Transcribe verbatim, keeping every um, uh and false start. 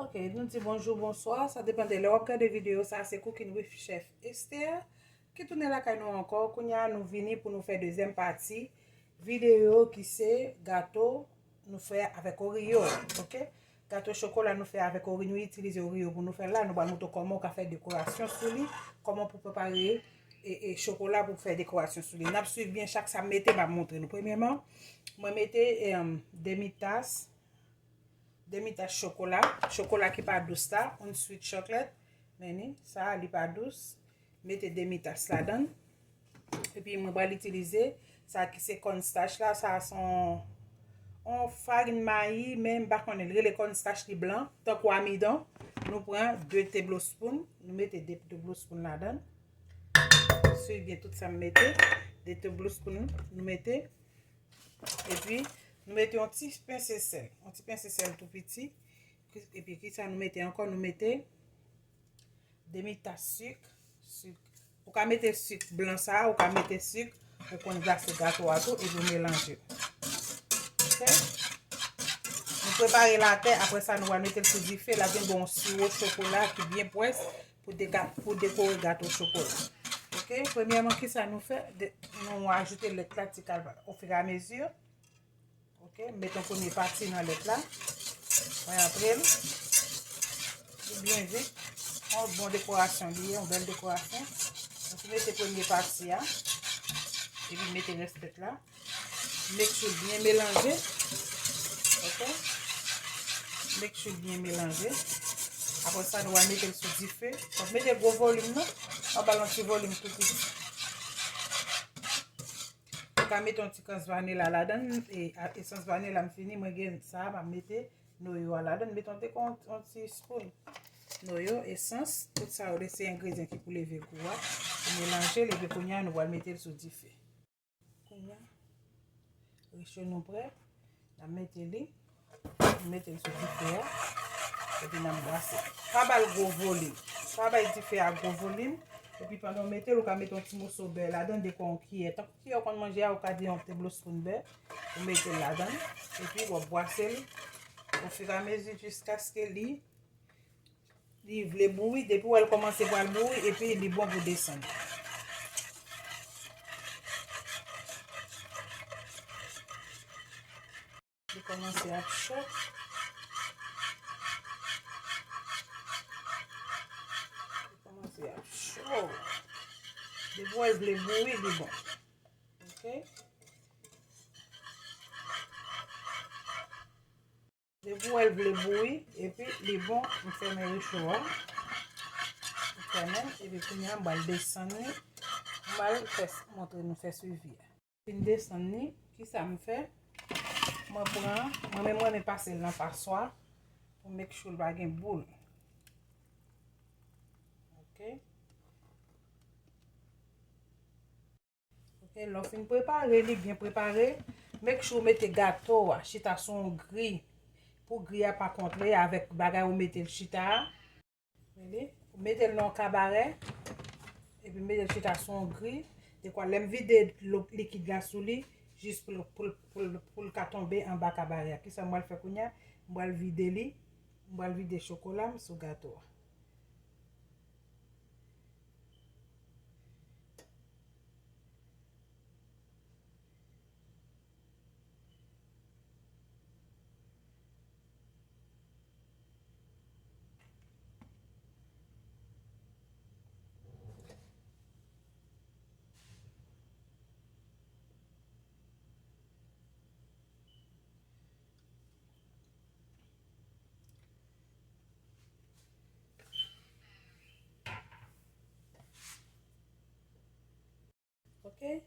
Ok, nou di bonjou, bonswa. Sa depann de lè w ap gade videyo sa. Se Cooking with Chef Esther ki tounen lakay nou ankò. Kounye a, nou vini pou nou fè dezyèm pati videyo ki se gato nou fè avèk Oreo, ok? Gato chokola nou fè avèk Oreo, nou itilize Oreo pou nou fè l la. Nou pral montre w kòman w ka fè dekorasyon sou li, kòman pou prepare e, e chokola pou fè dekorasyon sou li. N ap swiv byen chak sa m mete, m ap montre nou. Premyèman, mwen mete em, demi tas, demi tas chokola, chokola ki pa dous la, yon sweet chocolate, men ni, sa a, li pa dous. Mete demi tas ladan l. Epi mwen pral itilize sa ki se cornstarch la, sa se yon, yon farin mayi, men m pa konnen, l rele cornstarch, li blan, tankou amidon. Nou pran de tablespoon, nou mete de tablespoon ladan l. Swiv byen tout sa m mete, de tablespoon nou mete. Epi nou mete yon ti pense sèl, yon ti pense sèl tou piti. Epi kisa nou mete ankò? Nou mete demi tas sik, sik. Ou ka mete sik blan sa, ou ka mete sik, ou konn glase gato a tou, epi w melanje. Ok? Nou prepare latè, apre sa nou pral mete l sou dife, l ap vin bon yon siwo chokola ki byen pwès pou dega-, pou dekore gato chokola. Ok? Premyèman, kisa nou fè? De, nou ajoute lèt la ti kalba, ofiramezi. Ok, m mete yon premye pati nan lèt la. Mwen antre l. Li byen vit. Yon bon dekorasyon li ye, yon bèl dekorasyon. Mwen mete premye pati a. Epi mete rès lèt la. Make sure byen melanje. Ok. Make sure byen melanje. Apre sa, nou va mete l sou dife. Fòk mete gwo volim, non. An ba l yon ti volim tou piti. Ou ka mete yon ti krans vanila ladan l, e, a, esans vanila m fini, mwen gen sa, m ap mete noyo a ladan l, mete yon ti, yon ti spoon noyo, esans, tout sa yo se engredyan ki pou leve gou a. Ou melanje l, epi kounye a, nou pral mete l sou dife. Kounye a, rich yo nou prè, n ap mete li. Nou mete l sou dife a, epi n ap bwase. Pa ba l gwo volim. Pa bay dife a gwo volim. Epi pandan w mete l, ou ka mete yon ti moso bè ladan, dekwa yon kiyè. Tankou kiyè w konn manje a, ou ka di yon tablespoon bè. Ou mete l ladan. Epi w ap bwase l ofiramezi jiskaske li Li vle bouri, depi w wè l kòmanse pral bouri, epi li bon pou desann. Li kòmanse ap cho. Li kòmanse ap cho. Depi w wè l vle bouri, li bon. Ok? Depi w wè l vle bouri, epi li bon, m fèmen recho a. M fèmen l, epi kounye a m pral desann li. M pral fè, montre nou fè swivi a. Fin desann li, kisa m fè? Mwen pran, mwen menm mwen renmen pase l nan paswa pou make sure l pa gen boul. Ok. Ok, lè w fin prepare li, byen prepare, make sure w mete gato a chita sou yon gri pou gri a pa kontre avèk bagay ou mete l chita a. Mete, mete l nan yon kabarè, epi mete l chita sou yon gri. Dekwa, lè m vide dlo likid la sou li, jis pou l, pou l, pou l, pou l ka tonbe anba kabarè a. Kisa m pral fè kounye a? M pral vide li, m pral vide chokola m sou gato a. Ok,